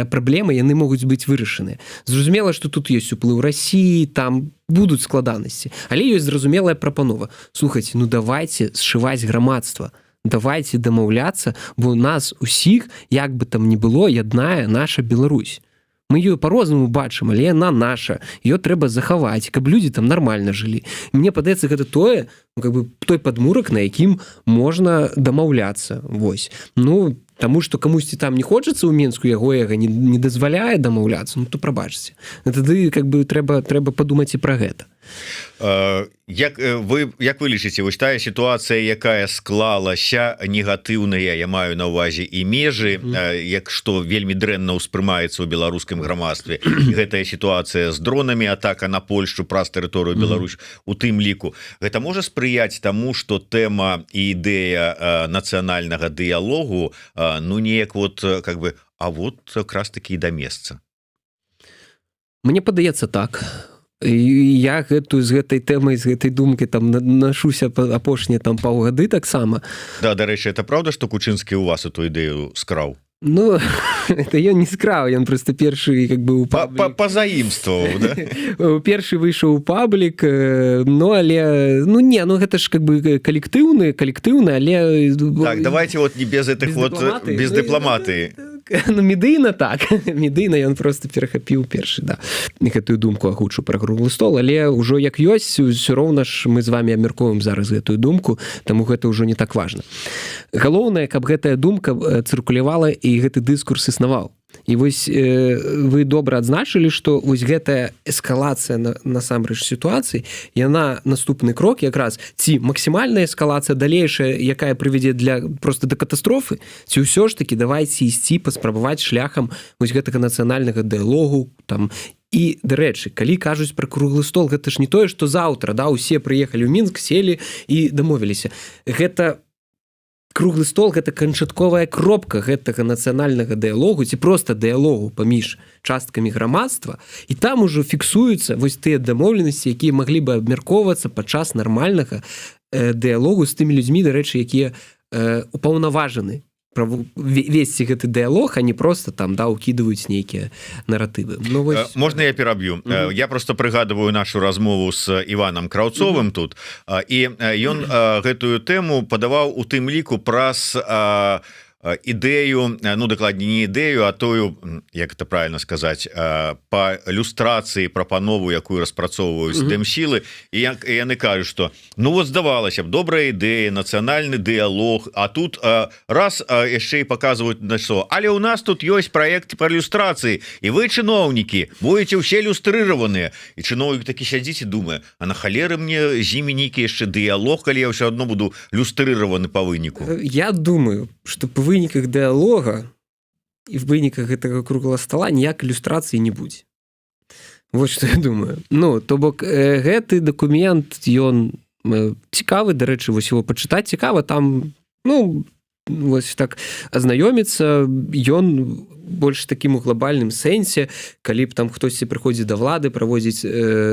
праблемы, яны могуць быць вырашаны. Зразумела, что тут есть уплыў России, там будуць складанасці, але ёсць зразумелая прапанова: слухайте, ну давайте сшываць грамадства, давайте дамаўляцца, бо у нас усіх, як бы там ни было, яднае наша Беларусь. Мы ее по-рознаму бачым, але яна наша, ее трэба захаваць, каб людзі там нормально жылі. Мне падаецца, гэта тое, ну, как бы той падмурак, на якім можна дамаўляцца. Вось, ну, таму что камусьці там не хочацца ў Менску, яго эга не дазваляе дамаўляцца, ну то прабачце, тады как бы трэба падумаць і пра гэта. Як вы лічыце, вось тая сітуацыя, якая склалася негатыўная, я маю на увазе і межы, як што вельмі дрэнна ўспрымаецца ў беларускім грамадстве, гэтая сітуацыя з дронамі, атака на Польшу праз тэрыторыю Беларусь у тым ліку, гэта можа спрыяць таму, что тэма і ідэя нацыянальнага дыялогу, ну, неяк вот как бы, а вот как раз таки да месца? Мне падаецца, так. Я гэтую з гэтай тэмай, з гэтай думкі там нашуся апошнія там паўгады таксама. Да, дарэчы, это правда, что Кучынскі у вас эту ідэю скраў? Ну, это ён не скраў, ён просто першы как бы у пазаімстваваў, да? Першы выйшаў у паблік. Ну, але, ну, не, ну гэта ж как бы калектыўны, але Так, давайте вот не без этих, вот без дыпламатыі. Ну, медыйна так, медыйна ён просто перахапіў першы, да, гэтую думку агучу пра круглы стол, але ўжо як ёсць, ўсё роўна ж мы з вами абмярковаем зараз гэтую думку, таму гэта ўжо не так важна. Галоўнае, каб гэтая думка цыркулявала і гэты дыскурс існаваў. І вось вы добра адзначылі, што вось гэтая эскалацыя насамрэч сітуацыі, яна наступны крок якраз: ці максімальная эскалацыя далейшая, якая прывядзе для просто да катастрофы, ці ўсё ж таки давайте ісці, паспрабаваць шляхам вось гэтага нацыянальнага дыалогу там. І, дарэчы, калі кажуць пра круглы стол, гэта ж не тое, што заўтра, да, усе прыехалі ў Мінск, селі і дамовіліся. Гэта круглы стол, гэта канчатковая кропка гэтага нацыянальнага дыялогу ці просто дыялогу паміж часткамі грамадства, і там ужо фіксуюцца вось тыя дамоўленасці, якія маглі бы абмяркоўвацца падчас нармальнага дыялогу з тымі людзьмі, дарэчы, якія упаўнаважаны весці гэты дыялог, а не просто там, да, укидываюць нейкія наратывы. Ну, вось. Можна я пераб'ю? Я просто прыгадываю нашу размову с Иваном Краўцовым тут, і ён гэтую тэму падаваў у тым ліку праз ідэю, ну, дакладней, не ідэю, а тою, як это правильно сказать, по люстрацыі прапанову, якую распрацоўваюць дэмсілы. І як яны кажуць, что, ну вот, здавалася б, добрая ідэя, нацыянальны дыялог, а тут раз яшчэ і показывают на что, але у нас тут ёсць проект по люстрацыі, і вы, чыноўнікі, будете ўсе люстрыраваныя. І чыноўнік такі сядзіць і думае: а на халеры мне з імі нейкі яшчэ дыялог, калі я ўсё одно буду люстрыраваны по выніку? Я думаю, что по выніках дыалога і в выніках гэтага круглого стола ніяк люстрацыі не будзе. Вот что я думаю. Ну, то бок гэты документ, ён Цікавы, дарэчы, вось его пачытаць цікава, там, ну, вось так азнаёміцца. Ён больш такім у глобальным сэнсе, калі б там хтосьці прыходзіць да влады, праводзіць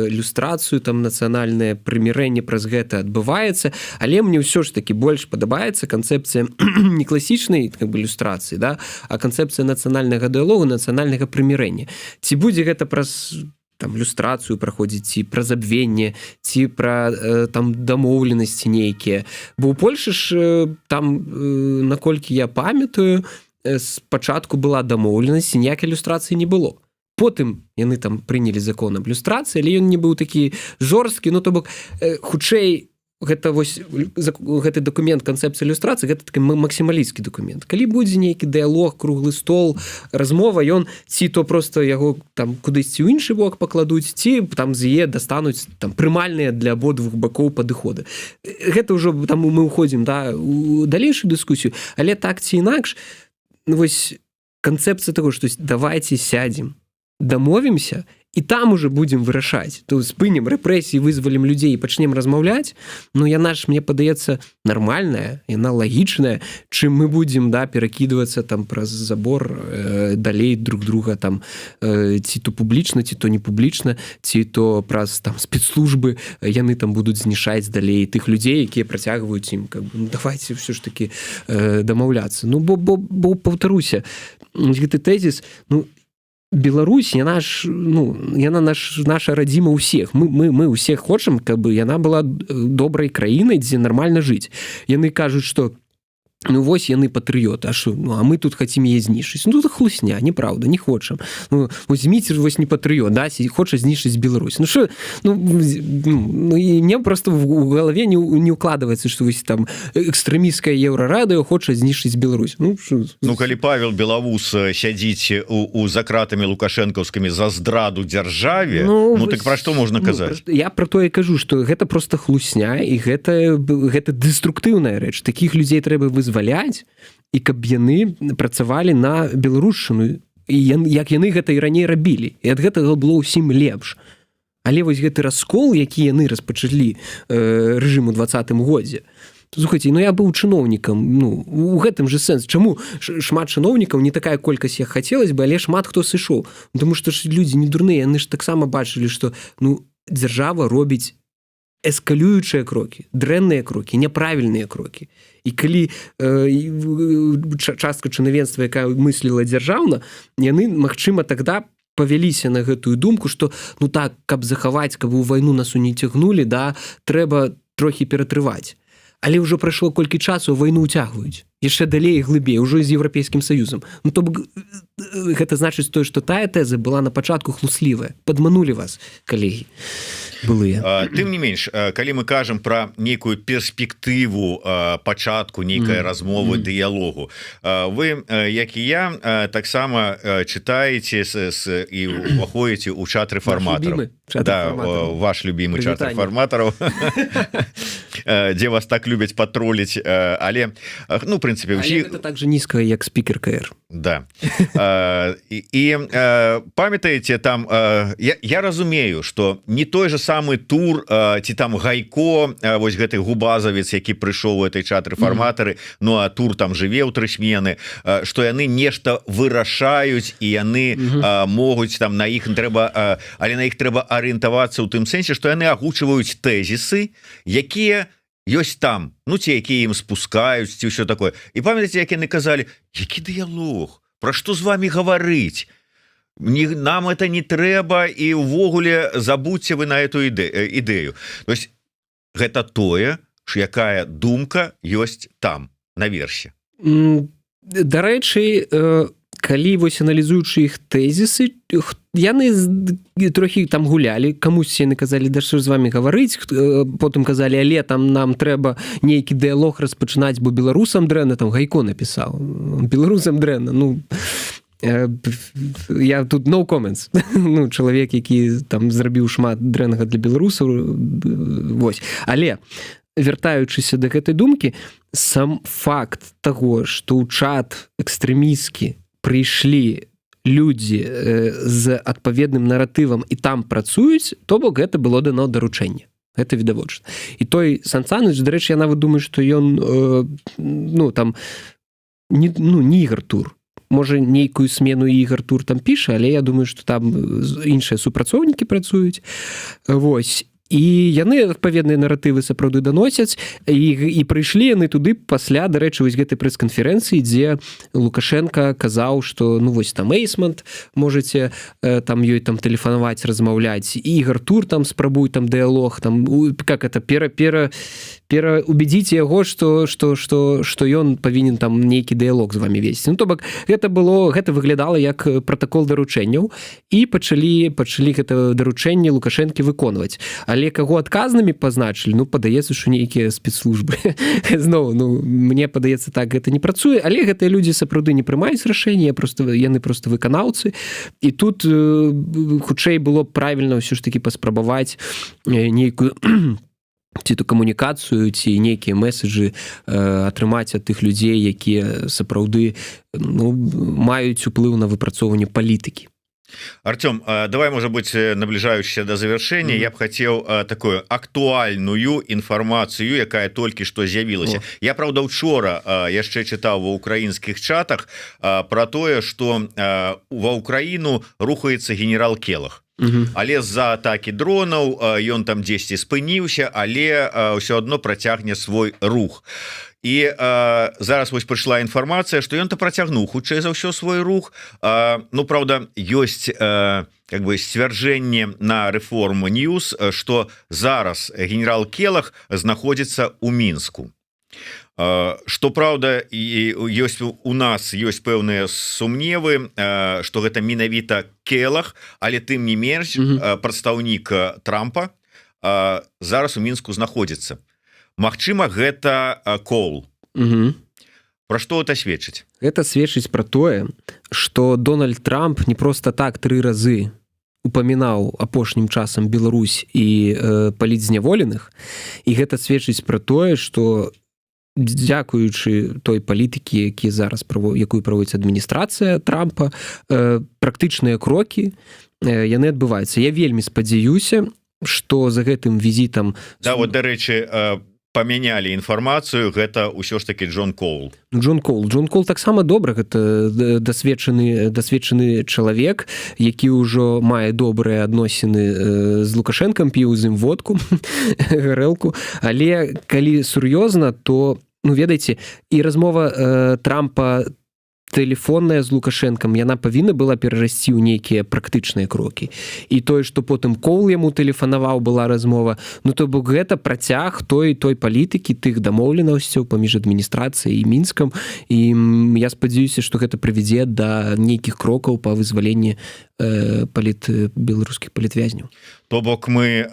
люстрацыю, там нацыянальнае прымірэнне праз гэта адбываецца. Але мне ўсё ж таки больш падабаецца канцэпцыя не класічнай, как бы, люстрацыі, да, а канцэпцыя нацыянальнага дыалогу, нацыянальнага прымірэння. Ці будзе гэта праз там люстрацыю праходзіць, ці пра забвенне, ці пра там дамоўленасці нейкія, бо у Польшы ж там, наколькі я памятаю, спачатку была дамоўленасць, ніякай люстрацыі не было. Потым яны там прынялі закон аб люстрацыі, але ён не быў такі жорсткі. Ну, то бок хутчэй гэта вось гэты дакумент, канцэпцыя люстрацыі, гэта такі максімалісцкі дакумент. Калі будзе нейкі дыалог, круглы стол, размова, ён ці то просто яго там кудысьці ў іншы бок пакладуць, ці там з яе дастануць там прымальныя для абодвух бакоў падыходы. Гэта ўжо там мы уходзім, да, у далейшую дыскусію. Але так ці інакш, ну, вось канцэпцыя того, что давайте сядзем, дамовімся і там уже будем вырашаць, то спынем рэпрэсіі, вызвалім людзей і пачнем размаўляць, ну, яна ж, мне падаецца, нармальная, яна лагічная, чым мы будем, да, перакідвацца там праз забор далей друг друга там, ці то публічна, ці то не публічна, ці то праз там спецслужбы яны там будуць знішаць далей тых людзей, якія працягваюць ім, как бы, ну, давайте все ж таки дамаўляцца. Ну, бо паўтаруся, гэты тэзіс, ну, Беларусь, яна ж, ну, яна наша радзіма ўсіх. Мы ўсе хочам, каб яна была добрай краінай, дзе нармальна жыць. Яны кажуць, что, ну, вось яны патрыёты, а шо, ну, а мы тут хотим яе знішчыць. Ну, тут хлусня, неправда, не хочам. Ну, возьміце, вось не патрыёт, да, хоча знішчыць Беларусь. Ну что, ну, і мне просто в галаве не укладывается, что вось там экстрэмісцкая Еўрарадыё хоча знішчыць Беларусь. Ну, шо? Ну, калі Павел Белавус сядзіць у за кратамі лукашэнкаўскімі за здраду дзяржаве, ну так пра што можна ну, казаць? Я про тое кажу, что гэта просто хлусня і гэта дэструктыўная рэч. Таких людзей трэба вызваляць і каб яны працавалі на беларушчыну і як яны гэта і раней рабілі, і ад гэтага было ўсім лепш. Але вось гэты раскол, які яны распачалі рэжым у 20-м годзе. Слухайте, ну, я быў чыноўнікам, ну, у гэтым же сэнс, чаму шмат чыноўнікаў, не такая колькасць, як хацелось бы, але шмат хто сышоў. Потому что ж людзі не дурныя, яны ж таксама бачылі, что, ну, дзяржава робіць эскалюючыя крокі, дрэнныя крокі, няправільныя крокі. І калі частка чынавенства, якая мысліла дзяржаўна, яны, магчыма, тогда павяліся на гэтую думку, что, ну, так, каб захаваць, каб у вайну нас не цягнулі, да, трэба трохі ператрываць. Але ўжо прайшло колькі часу, вайну ўцягваюць яшчэ далей і глыбей ўжо з Еўрапейскім Саюзам. Ну, то бок гэта значыць тое, што тая тэза была на пачатку хлуслівая, падманулі вас, калегі былыя. Тым не менш, калі мы кажам про нейкую перспектыву пачатку нейкай размовы, дыялогу, вы, як і я, таксама чытаеце і уваходзіце ў чат рэфарматараў. Да, ваш любимый чат рэфарматараў, дзе вас так любяць патроліць, але, ну, прынцыпе, ўсі это так же нізка, як спікер КР. Да, і памятаеце, там я разумею, что не той же самы Тур ці там Гайко, вось гэты губазавец, які прыйшоў у этой чат рэфарматары, ну, а Тур там жыве ў тры смены, что яны нешта вырашаюць і яны могуць там, на іх трэба, але на іх трэба арыентавацца ў тым сэнсе, что яны агучваюць тэзісы, якія ёсць там, ну, ці якія ім спускаюць, ці ўсё такое. І памятаеце, як яны казалі: «Які дыялог, про што з вами гаварыць, не, нам это не трэба і увогуле забудьте вы на эту ідэю». То есть гэта тое ж, якая думка ёсць там наверсе. Дарэчы, калі вось аналізуючы іх тэзісы, яны трохі там гулялі, камусь яны казалі: «Да што з вами гаварыць?», потым казалі: «Але там нам трэба нейкі дыялог распачынаць, бо беларусам дрэнна». Там Гайко напісаў: «Беларусам дрэнна». Ну, я тут no comments. Ну, чалавек, які там зрабіў шмат дрэннага для беларусаў. Вось, але вяртаючыся да гэтай думкі, сам факт таго, што ў чат экстрэмісцкі прыйшлі людзі з адпаведным наратывам і там працуюць, то бок гэта было дано даручэнне. Это відавочна. І той Сан Саныч, дарэчы, я нават думаю, что ён ну, там не, ну, не Ігар Тур, можа, нейкую смену Ігар Тур там піша, але я думаю, что там іншыя супрацоўнікі працуюць. Вось, і яны адпаведныя наратывы сапраўды даносяць. І прыйшлі яны туды пасля, дарэчы, вось гэтай прэс-канферэнцыі, дзе Лукашенко казаў, что, ну, вось там Эйсмант, можете там ёй там тэлефанаваць, размаўляць, Ігар Тур там спрабуй там дыалог там, как это, пера пера пераубедзіць яго, что ён павінен там нейкі дыалог з вами весці. Ну, то бок гэта было, гэта выглядала як пратакол даручэнняў, і пачалі гэта даручэнне Лукашэнкі выконваць. Але каго адказнымі пазначылі? Ну, падаецца, что нейкія спецслужбы зноў. Ну, мне падаецца, так гэта не працуе. Але гэтыя людзі сапраўды не прымаюць рашэнне, просто яны просто выканаўцы. І тут хутчэй было правільна ўсё ж таки паспрабаваць нейкую ці то камунікацыю, ці нейкія месседжы атрымаць ад тых людзей, якія сапраўды, ну, маюць уплыў на выпрацоўванне палітыкі. Артём, давай, может быть, набліжаючыся до завершения, я б хотел такую актуальную інфармацыю, якая толькі что з'явілася. Я, правда, учора яшчэ чытаў ва украінскіх чатах про тое, что ва Украіну рухаецца генерал Келаг, але з-за атакі дронаў ён там дзесьці спыніўся, але ўсё одно працягне свой рух. І зараз вось прыйшла інфармацыя, что ён-то працягнуў, хутчэй за ўсё, свой рух. Ну, правда, ёсць как бы сцвярджэнне на Рэформ Ньюс, что зараз генерал Келаг знаходзіцца у Мінску. Что правда, і ёсць у нас ёсць пэўныя сумневы, что гэта менавіта Келаг, але тым не менш прадстаўнік Трампа зараз у Мінску знаходзіцца. Магчыма, гэта Коул. Про что это сведчыць? Гэта сведчыць про тое, что Дональд Трамп не просто так тры разы упамінаў апошнім часам Беларусь і палітзняволеных. І гэта сведчыць про тое, что дзякуючы той палітыкі, які зараз якую праводіць адміністрацыя Трампа, практычныя крокі яны адбываюцца. Я вельмі спадзяюся, что за гэтым візітам Да, вот, дарэчы, памянялі інфармацыю: гэта ўсё ж таки Джон Коул. Ну, Джон Кол, Джон Кол таксама добра, гэта дасведчаны чалавек, які ўжо мае добрыя адносіны з Лукашэнкам, піў з ім водку, гарэлку. Але калі сур'ёзна, то, ну, ведаеце, і размова Трампа тэлефонная з Лукашэнкам, яна павінна была перарасці ў нейкія практычныя крокі. І тое, што потым Коул яму тэлефанаваў, была размова, ну, то бок гэта працяг той палітыкі, тых дамоўленасцяў паміж адміністрацыяй і Мінскам. І я спадзяюся, што гэта прывядзе да нейкіх крокаў па вызваленні беларускіх палітвязняў. То бок мы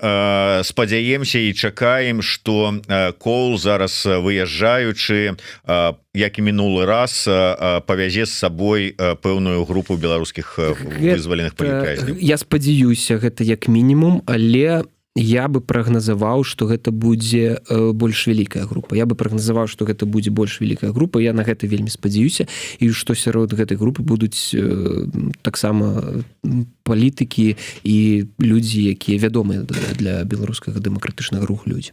спадзяемся і чакаем, что Коул зараз, выязджаючы, як і мінулы раз, павязе з сабой пэўную групу беларускіх вызваленых палітвязняў. Я спадзяюся, гэта як мінімум, але я бы прагназаваў, что гэта будзе больш вялікая група. Я бы прагназаваў, что гэта будзе больш вялікая група. Я на гэта вельмі спадзяюся, і што сярод гэтай групы будуць таксама палітыкі і людзі, якія вядомыя для беларускага дэмакратычнага руху людзі.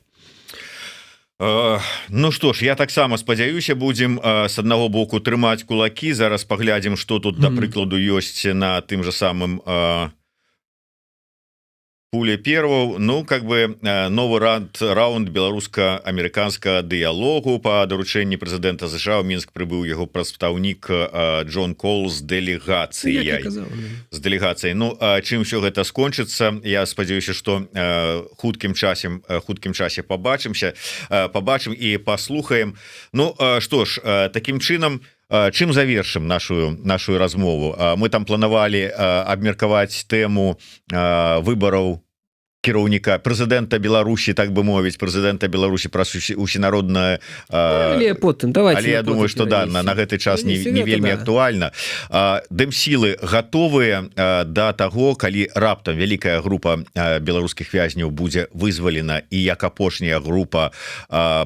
Ну что ж, я таксама спадзяюся. Будем с аднаго боку трымаць кулакі. Зараз паглядзім, что тут да прыкладу ёсць на тым же самым Пуле Перваў. Ну, как бы новы раунд беларуска-амерыканскага дыялогу: по даручэнні прэзідэнта ЗША ў Мінск прыбыў яго прадстаўнік Джон Кол з дэлегацыяй, з дэлегацыяй. Ну, чым все гэта скончыцца, я спадзяюся, что хуткім часе побачымся, побачым і паслухаем. Ну что ж, таким чынам, чым завершым нашу размову? Мы там планавалі абмеркаваць тэму выбараў кіраўніка, прэзідэнта Беларусі, так бы мовіць, прэзідэнта Беларусі праз усенародная Потым давай. Але я думаю, что да, на гэты час не вельмі актуальна. Дэмсілы гатовыя да таго, калі раптам вялікая група беларускіх вязняў будзе вызвалена і як апошняя група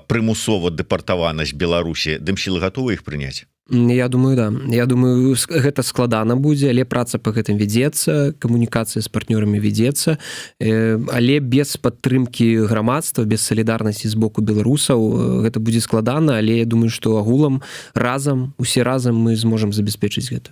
прымусова дэпартавана з Беларусі, дэмсілы гатовы іх прыняць? Я думаю, да, я думаю, гэта складана будзе, але праца по гэтым вядзецца, камунікацыя з партнёрамі вядзецца, але без падтрымкі грамадства, без салідарнасці з боку беларусаў гэта будзе складана. Але я думаю, што агулам, разам, усе разам мы зможам забяспечыць гэта.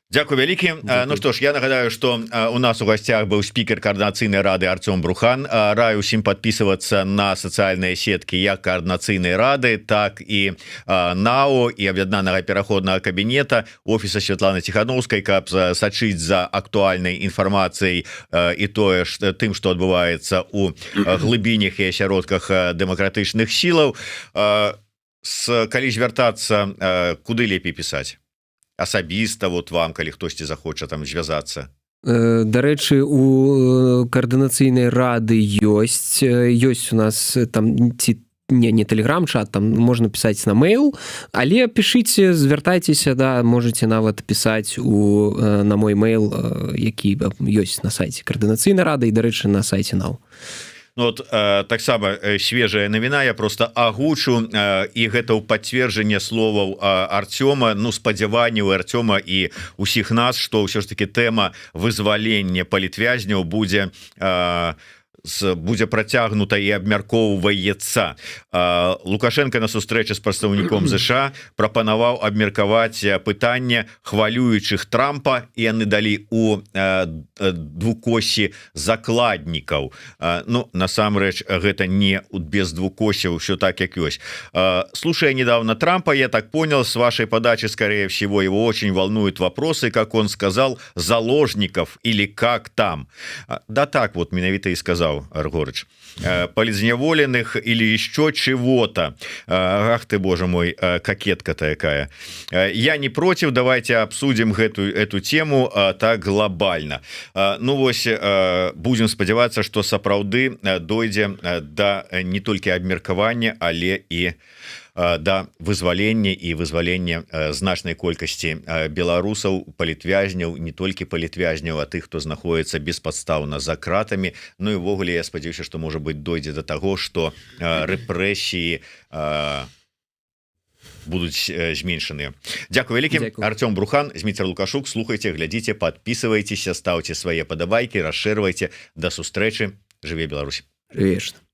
Дзякуй вялікі. Ну што ж, я нагадаю, што у нас у гасцях быў спікер Каардынацыйнай рады Арцём Брухан. Раю усім падпісвацца на сацыяльныя сеткі як Каардынацыйнай рады, так і НАУ, і Аб'яднанага пераходнага кабінета, офіса Святланы Ціханоўскай, каб сачыць за актуальнай інфармацыяй і тое ж тым, што адбываецца у глыбінях і асяродках дэмакратычных сілаў. Калі звяртацца, куды лепей пісаць асабіста вот вам, калі хтосьці захоча там звязацца? Дарэчы, у Каардынацыйнай рады ёсць у нас там ці не тэлеграм-чат, там можна пісаць на мейл, але пішыце, звяртайцеся, да, можете нават пісаць у на мой мейл, які ёсць на сайце Каардынацыйнай рады і, дарэчы, на сайце НАУ. Ну, вот, таксама свежая навіна, я просто агучу, і гэта ў пацверджанне словаў Арцёма, ну, спадзяванняў Арцёма і усіх нас, што ўсё ж таки тэма вызвалення палітвязняў будзе працягнута і абмяркоўваецца. Лукашэнка на сустрэчы з прадстаўніком ЗША прапанаваў абмеркаваць пытанне хвалюючых Трампа, і яны далі у двукоссі закладнікаў. Ну, насамрэч гэта не без двукосяў, все так, як ёсць. «Слушая недавно Трампа, я так понял, с вашей подачи, скорее всего, его очень волнуют вопросы, как он сказал, заложников или как там». Да, так вот менавіта и сказал Ргорыч, палітзняволеных или еще чего-то. Ах ты, боже мой, кокетка-то якая. «Я не против, давайте обсудим эту тему так глобально». Ну вось, будем спадзявацца, што сапраўды дойдзе да не толькі абмеркавання, але і да вызвалення і вызвалення значнай колькасці беларусаў палітвязняў, не толькі палітвязняў, а тых, хто знаходіцца беспадстаўна за кратамі. Ну і увогуле я спадзяюся, што, можа быть, дойдзе до таго, што рэпрэсіі будуць зменшаныя. Дзякуй вялікі. Арцём Брухан, Зміцер Лукашук. Слухайте, глядзіце, падпісвайцеся, стаўце свае падабайкі, расшырвайце. Да сустрэчы. Жыве Беларусь! Вечна.